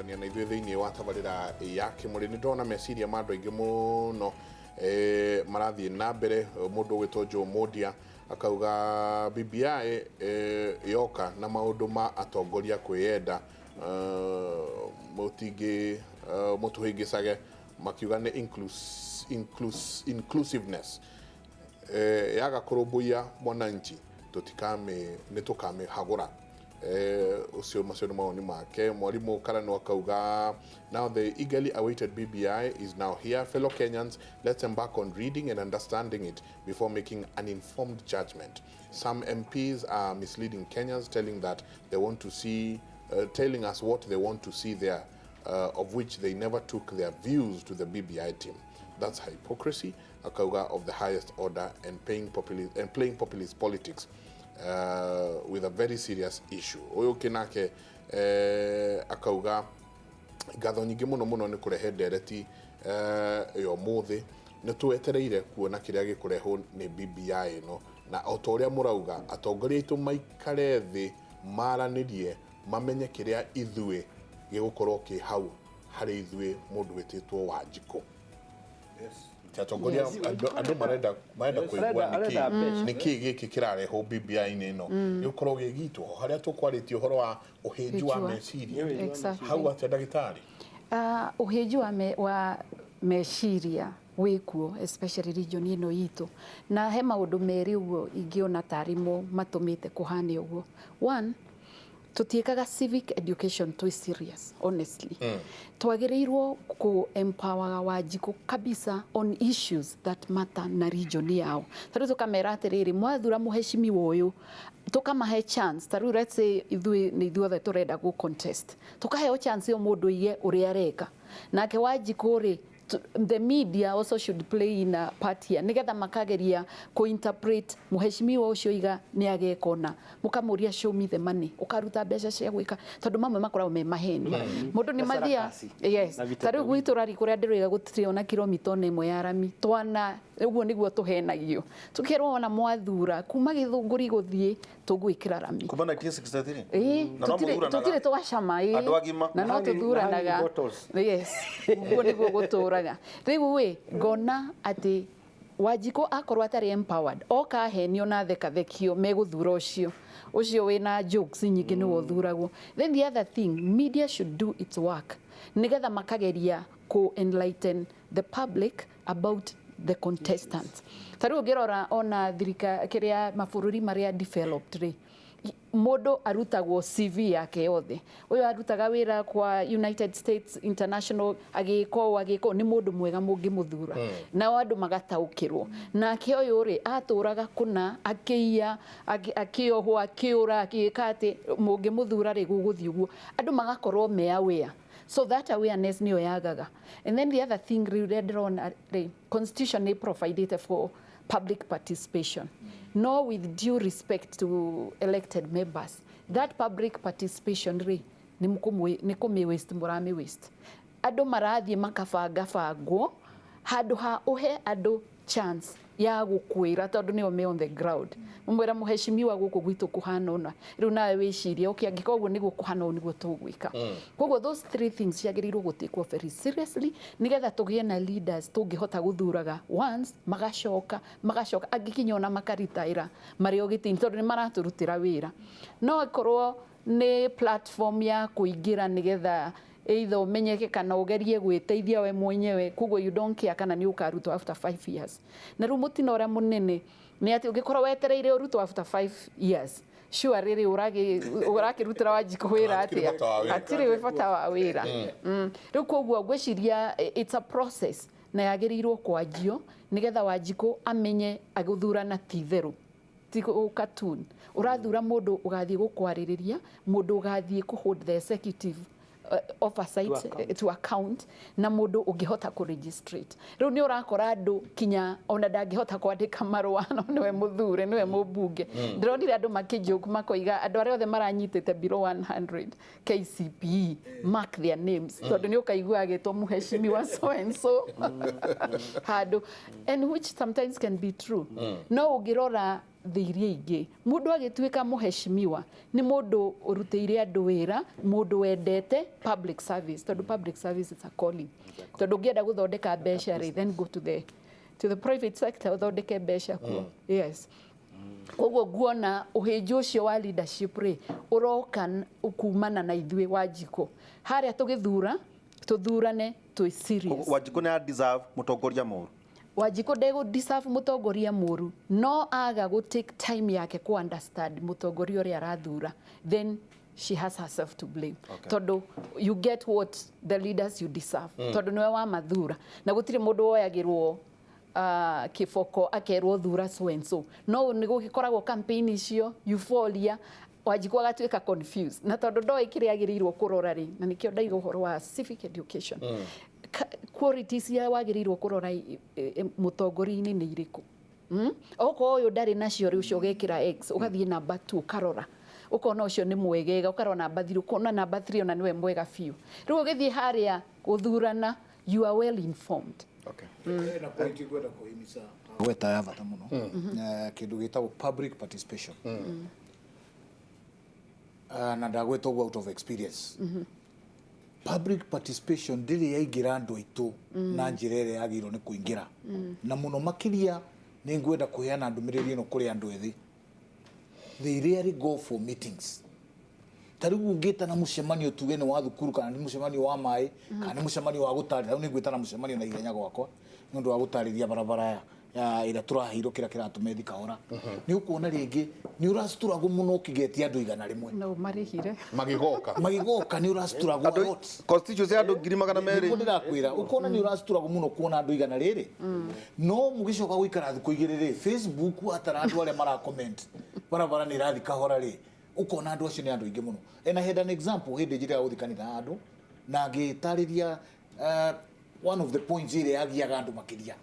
Kwarania na ithuĩ thĩinĩ wa tabarĩra ya Kĩmũrĩ. Nĩ ndona meciria ma andũ aingĩ mũno marathiĩ na mbere. Mũndũ ũgwĩtwo Joe Mondia akauga BBI yoka na maũndũ ma atongoria kwĩyenda, mũtingĩ mũtũhĩngĩcage, makiuga nĩ inclusiveness yaga kũrũmbũiya mwananchi, tũtikame nĩ tũkamĩhagũra. Ũcio macio nĩ mawoni make. Mwarimũ Karano akauga, "Now the eagerly awaited BBI is now here. Fellow Kenyans, let's embark on reading and understanding it before making an informed judgment. Some MPs are misleading Kenyans, telling that they want to see telling us what they want to see there, of which they never took their views to the BBI team. That's hypocrisy," akauga, "of the highest order and paying populist and playing populist politics with a very serious issue." Ũyũ ũngĩ nake akauga, "Ngatho nyingĩ mũno mũno nĩ kũrehe ndereti ya ũmũthĩ. Nĩ twetereire kuona kĩrĩa gĩkũrehwo nĩ BBI ĩno, na o ta ũrĩa mũrauga, atongoria aitũ maikare thĩ, maranĩrie, mamenye kĩrĩa ithuĩ gĩgũkorwo kĩ hau harĩ ithuĩ." Mũndũ wĩtĩtwo Wanjikũ. Ti atongoria, andũ marenda kũigua Arenda nĩkĩ mbeca. Nĩkĩ gĩkĩ kĩrarehwo BBI-inĩ ĩno gĩgũkorwo gĩ gitũ, o harĩa tũkwarĩtie ũhoro wa ũhĩnju wa meciria. Hau atĩa, ndagĩtarĩ? Ũhĩnju wa meciria wĩkuo, especially region ĩno itũ, na he maũndũ merĩ ũguo ingĩona tarĩ mo matũmĩte kũhane ũguo. One, tũtiĩkaga civic education twĩ serious. Honestly, twagĩrĩirwo kũ empower Wanjikũ kabisa on issues that matter na region yao. Tarĩu tũkamera atĩrĩrĩ, mwathura mũhecimiwa ũyũ, tũkamahe chance. Tarĩu let's say ithuĩ nĩ ithuothe tũrenda gũ contest, tũkaheo chance ĩyo, mũndũ oige ũrĩa areka. Nake Wanjikũ rĩ, the media also should play in a part here, nigetha makageria kũ-interpret mũhecimiwa ũcio iga nĩ ageka ũna, mũkamũria, "Show me the money," ũkaruta mbeca cia gwĩka, tondũ mamwe makoragwo me maheni, mũndũ nĩ Na mathia. sarakasi. Yes. Na Ta rĩu gwitũ rari kũrĩa ndĩroiga, gũtirĩ ona kilomita ona ĩmwe ya rami twana. Ũguo nĩguo tũhenagio, tũkerwo ona mwathura kuma Gĩthũngũri gũthiĩ tũgwĩkĩra rami. Kuma 1963. Ĩĩ. Na no tũtirĩ mũthuranaga. Tũtirĩ twacama, ĩĩ. Andũ agima. Na no Na tũthuranaga. hanging bottles. Yes, ũguo nĩguo gũtũraga rĩu. Ĩ ngona atĩ Wanjikũ akorwo atarĩ empowered, oka ahenio na thekathekio, megũthura ũcio ũcio wĩna jokes nyingĩ, nĩwe ũthuragwo. Then the other thing, media should do its work, nĩgetha makageria kũ enlighten the public about the contestants. Ta rĩu ũngĩrora ona thirika kĩrĩa mabũrũri marĩa developed rĩ, mũndũ arutagwo CV yake yothe. Ũyũ arutaga wĩra kwa United States International, agĩka ũũ, agĩka ũũ, nĩ mũndũ mwega mũngĩmũthura, nao andũ magataũkĩrwo. Nake ũyũ rĩ, atũraga kũna akĩiya, akĩohwo, akĩũra, agĩka atĩ mũngĩmũthura rĩ, gũgũthiĩ ũguo, andũ magakorwo me aware. So that awareness nĩyo yagaga. And then the other thing rĩu rĩa ndĩrona rĩ, constitution nĩ provided for public participation. No, with due respect to elected members, that public participation rĩ, nĩ kũmĩ waste, mũramĩ waste. Andũ marathiĩ makabanga bangwo handũ ha ũhe andũ chance ya gũkwĩra, tondũ nĩo me on the ground. Mũmwĩra, "Mũhecimiwa, gũkũ gwitũ kũhana ũna." Rĩu nawe wĩcirie, okay, angĩkorwo ũguo nĩguo kũhana, ũũ nĩguo tũgwĩka. Koguo those three things ciagĩrĩirwo gũtĩkwo very seriously, nĩgetha tũgĩe na leaders tũngĩhota gũthuraga once, magacoka magacoka, angĩkinya ona makaritaĩra marĩ o gĩtĩ-inĩ, tondũ nĩ maratũrutĩra wĩra. No ĩkorwo nĩ platform ya kũingĩra nĩgetha either ũmenyeke kana ũgerie gwĩteithia we mwenyewe. Koguo you don't care kana nĩ ũkarutwo after 5 years. Na rĩu mũtino ũrĩa mũnene nĩ atĩ ũngĩkorwo wetereire ũrutwo after 5 years, sure, rĩrĩ ũrakĩrutĩra Wanjikũ wĩra Hatirĩ atĩa? bata wa wĩra. Hatirĩ bata wa wĩra. Rĩu koguo ngwĩciria it's a process na yagĩrĩirwo kwanjio, nĩgetha Wanjikũ amenye agũthurana ti itherũ, ti cartoon. Ũrathura mũndũ ũgathiĩ gũkwarĩrĩria, mũndũ ũgathiĩ kũ hold the executive oversight To account. To account, na mũndũ ũngĩhota kũ legislate. Rĩu nĩ ũrakora andũ kinya ona ndangĩhota kwandĩka marũa, no nĩwe mũthure, nĩwe mũmbunge. Ndĩronire andũ makĩjoke makoiga andũ arĩa othe maranyitĩte below 100 KCPE, mark their names, tondũ nĩ ũkaigua agĩtwo mũhecimiwa so and so handũ, and which sometimes can be true. No ũngĩrora thĩ iria ingĩ mũndũ agĩtuĩka mũheshimiwa nĩ mũndũ ũrutĩire andũ wĩra, mũndũ wendete public service, tondũ public service is a calling. Tondũ ũngĩenda gũthondeka mbeca rĩ, then go to the private sector ũthondeke mbeca kuo. Yes, koguo nguona ũhĩnju ũcio wa leadership rĩ ũroka kumana na ithuĩ Wanjikũ harĩa tũgĩthura tũthurane twĩ serious. Wanjikũ nĩ deserve mũtongoria mũru? Wanjikũ ndegũ deserve mũtongoria mũru, no aga gũ take time yake ku understand mũtongoria ũrĩa arathura, then she has herself to blame. Tondũ you get what the leaders you deserve, tondũ nĩwe wamathura, na gũtirĩ mũndũ woyagĩrwo kĩboko akerwo thura so and so. No nĩ gũgĩkoragwo campaign icio euphoria, Wanjikũ agatuĩka confused, na tondũ ndoĩ kĩrĩa agĩrĩirwo kũrora rĩ, na nĩkĩo ndaiga ũhoro wa civic education. Qualities iria wagĩrĩirwo kũrora mũtongoria-inĩ nĩ irĩkũ? Okorwo ũyũ ndarĩ nacio rĩ, ũcio ũgekĩra X, ũgathiĩ namba 2, ũkarora ũkona ũcio nĩ mwegega, ũkarora namba 3, ũkona namba 3 ona nĩwe mwega biũ. Rĩu ũgĩthiĩ harĩa gũthurana, you are well informed. Na point ngwenda kũhimiza gweta ya bata mũno, kĩndũ gĩtagwo public participation. Na ndagweta ũguo out of experience. Public participation ndĩrĩ yaingĩra andũ aitũ na njĩra ĩrĩa yagĩrĩirwo nĩ kũingĩra, na mũno makĩria nĩ ngwenda kũheana ndũmĩrĩri ĩno kũrĩ andũ ethĩ. They rarely go for meetings. Ta rĩu ũngĩtana mũcemanio, tuge nĩ wa thukuru, kana nĩ mũcemanio wa maĩ, kana nĩ mũcemanio wa gũtarĩria, rĩu nĩ ngwĩtana mũcemanio na ihenya gwakwa nĩ ũndũ wa gũtarĩria barabara ya ĩrĩa tũraheirwo, kĩrĩa kĩratũma ĩthi kahora, nĩ ũkuona rĩngĩ nĩ ũracituragwo mũno ũkĩgetia andũ 100. No marĩhire. Magĩgoka. Magĩgoka nĩ ũracituragwo a Andũ lot. Constituency ya andũ 200,000. Nĩguo ndĩrakwĩra, ũkona nĩ ũracituragwo mũno kuona andũ igana rĩrĩ, no mũgĩcoka gũikara thikũ 2 rĩ, Facebook watara andũ arĩa mara comment barabara nĩ ĩrathi kahora rĩ, ũkona andũ acio nĩ andũ aingĩ mũno. And I had an example hĩndĩ njĩra ya gũthiĩ kanitha handũ na ngĩtarĩria one of the points ĩrĩa yagiaga andũ makĩria,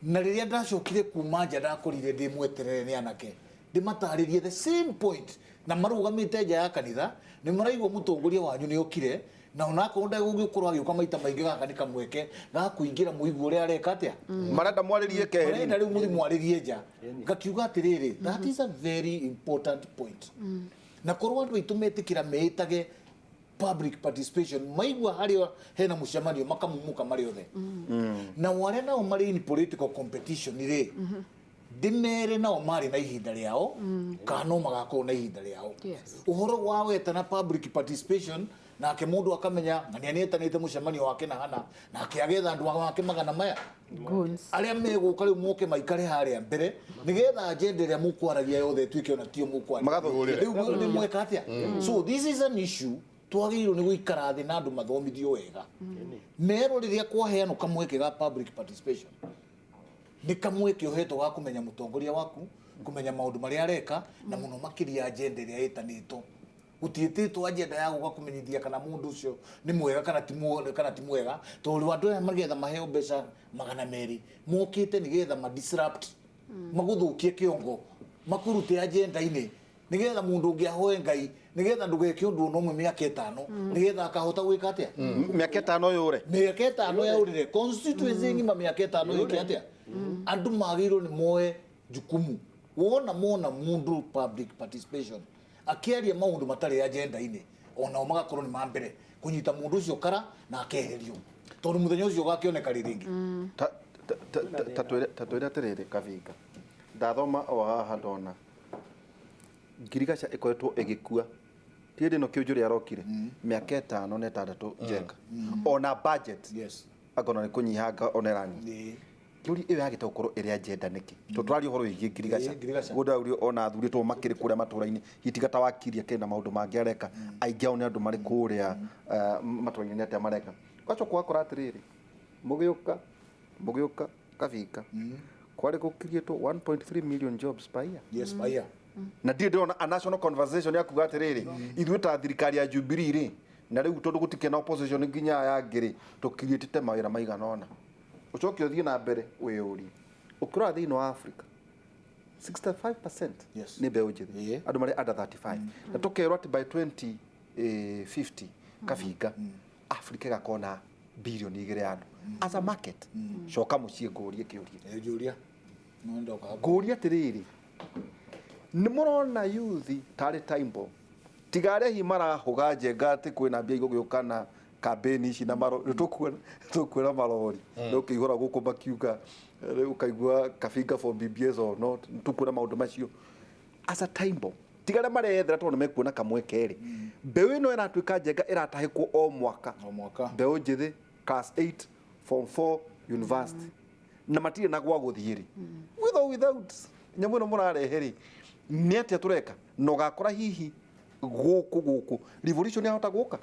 na rĩrĩa ndacokire kuma nja ndakorire ndĩ mweterere nĩ anake ndĩmatarĩrie the same point, na marũgamĩte nja ya kanitha nĩ maraigua mũtongoria wanyu nĩ okire, na onakorwo ndegũgĩkorwo agĩũka maita maingĩ, gaka nĩ kamweke ga kũingĩra mũigu ũrĩa areka atĩa. Marenda mwarĩrie keheri. Marenda rĩu mũthi mwarĩrie nja. Ngakiuga atĩrĩrĩ, that is a very important point, na korwo andũ aitũ metĩkĩra meĩtage public participation, maigua harĩa hena mũcemanio makamumuka marĩ othe. Nao arĩa nao marĩ in political competition rĩ, ndĩmere nao marĩ na ihinda rĩao, kana no magakorwo na ihinda rĩao. Ũhoro wa wetana public participation, nake mũndũ akamenya ng'ania nĩ etanĩte mũcemanio wake na hana, nake agetha andũ make magana maya Goons. arĩa megũka rĩu moke maikare harĩa mbere nĩgetha agenda ĩrĩa mũkwaragia yothe ĩtuĩke ona tio mũkwaria. Magathũrĩre. Rĩu nĩ mweka atĩa? So this is an issue twagĩrĩirwo nĩ gũikara thĩ na andũ mathomithio wega, merwo rĩrĩa kwaheanwo kamweke ga public participation nĩ kamweke ũhetwo ga kũmenya mũtongoria waku, kũmenya maũndũ marĩa areka, na mũno makĩria agenda ĩrĩa ĩtanĩtwo. Gũtiĩtĩtwo agenda ya gũka kũmenyithia kana mũndũ ũcio nĩ mwega kana ti mwega, tondũ andũ aya magetha maheo mbeca 200 mokĩte nĩgetha ma disrupt, magũthũkie kĩongo, makũrute agenda-inĩ, nĩgetha mũndũ ũngĩ ahoe Ngai nĩgetha ndũgeke ũndũ ona ũmwe mĩaka 5, nĩgetha akahota gwĩka atĩa? Mĩaka 5 yũre. Mĩaka 5 yaũrĩre constituency ng'ima, mĩaka 5 ĩke atĩa? Andũ magĩrĩirwo nĩ moe jukumu wona mona mũndũ public participation akĩaria maũndũ matarĩ agenda-inĩ, onao magakorwo nĩ ma mbere kũnyita mũndũ ũcio kara na akeherio, tondũ mũthenya ũcio ũgakĩoneka rĩ rĩngĩ. Ta twĩre atĩrĩrĩ, Kabinga, ndathoma o haha ndona ngirigaca ĩkoretwo ĩgĩkua ti hĩndĩ ĩno kĩũnjũrĩ arokire mĩaka 5 na 6 Njenga ona budget angona nĩ kũnyihanga ona ĩranyiha. Kĩũria ĩyo yagĩte gũkorwo ĩrĩ agenda nĩkĩ? Tondũ tũraria ũhoro wĩgiĩ ngirigaca. Ĩĩ, ngirigaca. Ũguo ndaurio ona athurĩtwo makĩrĩ kũrĩa matũra-inĩ, hitiga ta wakiria kĩna maũndũ mangĩ areka, aingĩ ao nĩ andũ marĩ kũrĩa matũra-inĩ. Nĩ atĩa mareka? Ũgacoka ũgakora atĩrĩrĩ, mũgĩũka Kabinga kwarĩ gũkiriĩtwo 1.3 million jobs per year. Yes, per Na ndirĩ ndĩrona a national conversation ya kuga atĩrĩrĩ, ithuĩ ta thirikari ya Jubilee rĩ, na rĩu tondũ gũtikĩrĩ na opposition nginya aya angĩ rĩ, tũkiriĩtĩte mawĩra maigana ũna. Ũcoke ũthiĩ na mbere wĩyũrie, ũkĩrora thĩinĩ wa Africa 65% nĩ mbeũ njĩthĩ, andũ marĩ under 35, na tũkerwo atĩ by 2050, Kabinga, Africa ĩgakorwo na 2 billion ya andũ as a market. Coka mũciĩ ngũrie kĩũria. Njũria. No ndoka hapo. Ngũria atĩrĩrĩ, nĩ mũrona youth tarĩ time bomb, tiga arĩa hihi marahũga njenga atĩ kwĩna mbia igũgĩũka na campaign ici na tũkuona marori nĩ ũkĩihũra gũkũ makiuga rĩu ũkaigua kabinga for BBS or not, tũkuona maũndũ macio as a time bomb, tiga arĩa marethera tondũ nĩ mekuona kamweke rĩ, mbeũ ĩno ĩratuĩka njenga ĩratahĩkwo o mwaka. O mwaka. Mbeũ njĩthĩ class 8, form 4, university, na matirĩ na gwa gũthiĩ rĩ, with or without nyamũ ĩno mũrarehe rĩ, nĩ atĩa tũreka na ũgakora hihi gũkũ revolution yahota gũka?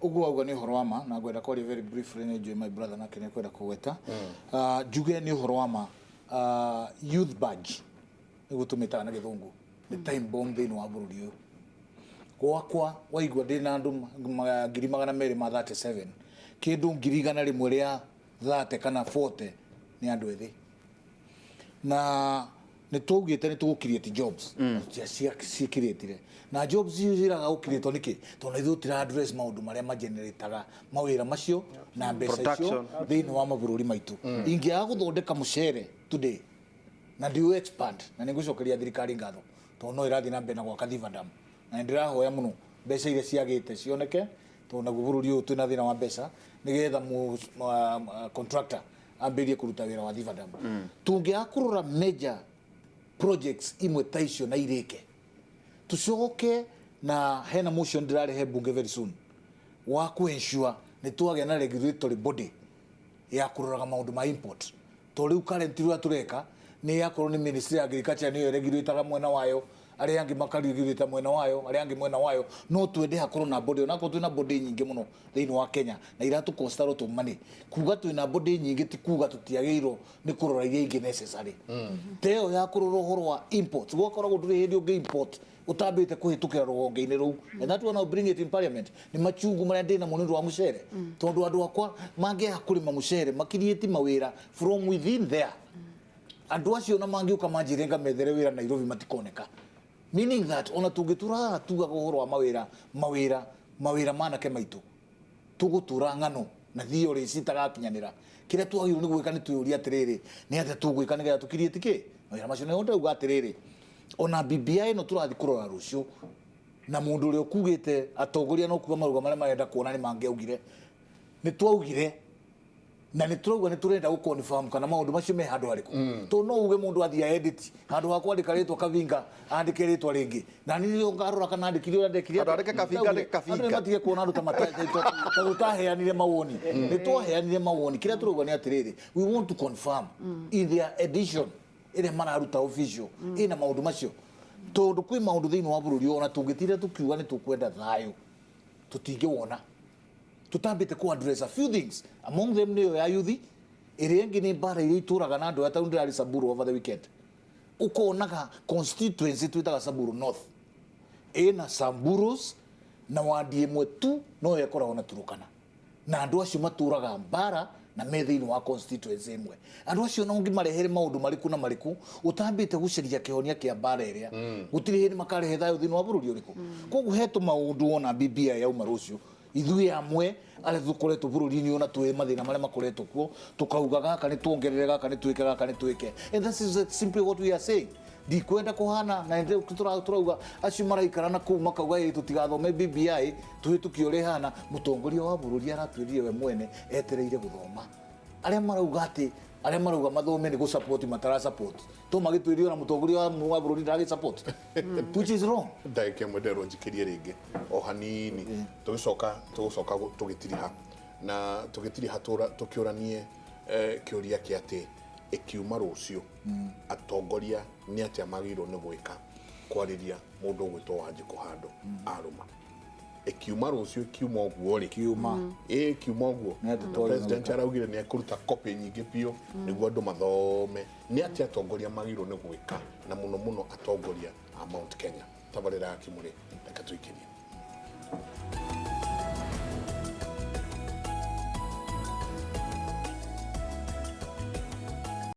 Ũguo wauga nĩ ũhoro wa ma, na ngwenda kwaria very briefly, nĩ njũĩ my brother nake nĩ ekwenda kũgweta. Njuge nĩ ũhoro wa ma, youth badge nĩguo tũmĩtaga na gĩthũngũ, nĩ time bomb thĩinĩ wa bũrũri ũyũ. Gwakwa waigua ndĩ na andũ 237,000, kĩndũ 130,000 kana 40 nĩ andũ ethĩ, na nĩ twaugĩte nĩ tũgũ create jobs cikirĩtire, na jobs icio ciraga gũkirĩtwo nĩkĩ? Tondũ ithuĩ tũtira address maũndũ marĩa magenerataga mawĩra macio na mbeca icio Production. thĩinĩ wa mabũrũri maitũ. Ingĩaga gũthondeka mũcere today na ndiũ expand, na nĩ ngũcokeria thirikari ngatho tondũ no ĩrathiĩ na mbere na gwaka Thiva Dam, na nĩ ndĩrahoya mũno mbeca iria ciagĩte cioneke, tondũ naguo bũrũri ũyũ twĩna thĩna wa mbeca, nĩgetha contractor ambĩrĩrie kũruta wĩra wa Thiva Dam. Tũngĩaga kũrora major projects imwe ta icio na irĩke, tucoke na hena motion ndĩrarehe bunge very soon wa ku ensure nĩ twagĩa na regulatory body ya kũroraga maũndũ ma import, to rĩu current ũrĩa tũreka nĩ yakorwo nĩ ministry ya agriculture nĩyo ĩregulataga mwena wayo, arĩa angĩ makaregulata mwena wayo, arĩa angĩ mwena wayo. No twende hakorwo na body, onakorwo twĩna body nyingĩ mũno thĩinĩ wa Kenya na iratũ cost a lot of money. Kuga twĩna body nyingĩ ti kuga tũtiagĩrĩirwo nĩ kũrora iria ingĩ necessary, ta ĩyo ya kũrora ũhoro wa imports. Gwakoragwo ndũrĩ hĩndĩ ũngĩ import ũtambĩte kũhĩtũkĩra rũhonge-inĩ rũu, and that one I'll bring it in parliament. Nĩ machungu marĩa ndĩ namo nĩ ũndũ wa mũcere, tondũ andũ akwa mangĩaga kũrĩma mũcere makiriĩti mawĩra from within there, andũ acio na mangĩũka manjĩre ngamethere wĩra Nairobi matikoneka, meaning that ona tũngĩtũra tugaga ũhoro wa mawĩra mawĩra mawĩra manake maitũ, tũgũtũra ng'ano na theory citagakinyanĩra. Kĩrĩa twagĩrĩirwo nĩ gwĩka nĩ twĩyũrie atĩrĩrĩ, nĩ atĩa tũgwĩka nĩgetha tũkiriĩti kĩ mawĩra macio? Nĩho ndauga atĩrĩrĩ, ona BBI ĩno tũrathiĩ kũrora rũciũ, na mũndũ ũrĩa ũkugĩte atongoria no kuga maruga marĩa marenda kuona nĩ mangĩaugire, nĩ twaugire na nĩ tũrauga nĩ tũrenda gũ confirm kana maũndũ macio me handũ harĩkũ, tondũ no uge mũndũ athiĩ edit handũ ha kwandĩka rĩtwa Kavinga andĩke rĩtwa rĩngĩ, na niĩ ngarora kana andĩkire ũrĩa ndekire. Handũ andĩke Kavinga, andĩke Kavinga. Andũ nĩ matige kuona andũ ta tũtaheanire mawoni. Nĩ twaheanire mawoni. Kĩrĩa tũrauga nĩ atĩrĩrĩ, we want to confirm in their edition ĩrĩa mararuta official ĩna maũndũ macio, tondũ kwĩ maũndũ thĩinĩ wa bũrũri ũyũ ona tũngĩtinda tũkiuga nĩ tũkwenda thayũ tũtingĩwona tutambĩte ku address a few things. Among them nĩyo ya youth, ĩrĩa ĩngĩ nĩ mbara iria itũraga na andũ aya. Tarĩu ndĩrarĩ Samburu over the weekend, ũkonaga constituency twĩtaga Samburu North ĩna Samburus na wandi ĩmwe tu noyo ĩkoragwo na Turukana, na andũ acio matũraga mbara na me thĩinĩ wa constituency ĩmwe. Andũ acio na ũngĩmarehere maũndũ marĩkũ na marĩkũ ũtambĩte gũcaria kĩhonia kĩa mbara ĩrĩa, gũtirĩ hĩndĩ makarehe thayũ thĩinĩ wa bũrũri ũrĩkũ. Koguo he tũmaũndũ ona BBI yauma rũciũ, ithuĩ amwe arĩa tũkoretwo bũrũri-inĩ ona twĩ mathĩna marĩa makoretwo kuo, tũkauga gaka nĩ tuongerere, gaka nĩ twĩke, gaka nĩ twĩke, and that is simply what we are saying. Ndikwenda kũhana na nĩ tũrauga acio maraikara na kũu makauga ĩ tũtigathome BBI tũhĩtũkie ũrĩa ĩhana. Mũtongoria wa bũrũri aratwĩrire we mwene etereire gũthoma. Arĩa marauga atĩ arĩa marauga mathome nĩ gũ-support matara support, to magĩtwĩrie ona mũtongoria wa bũrũri ndaragĩ support, which is wrong. Ndagĩka ĩmwe nderwo njikĩrie rĩngĩ o hanini, tũgĩcoka tũgũcoka tũgĩtiriha na tũgĩtiriha tũkĩũranie kĩũria kĩa atĩ ĩkiuma rũciũ atongoria nĩ atĩa magĩrĩirwo nĩ gwĩka kwarĩria mũndũ ũgwĩtwo Wanjikũ handũ arũma ĩkiuma rũciũ, ĩkiuma ũguo rĩ. Kiuma. Ĩ kiuma ũguo. Nĩ atĩ Na twagĩrĩirwo president araugire nĩ ekũruta copy nyingĩ biũ nĩguo andũ mathome nĩ atĩa atongoria magĩrĩirwo nĩ gwĩka, na mũno mũno atongoria a Mount Kenya. Tabarĩra ya Kĩmũrĩ, reke tũikĩrie.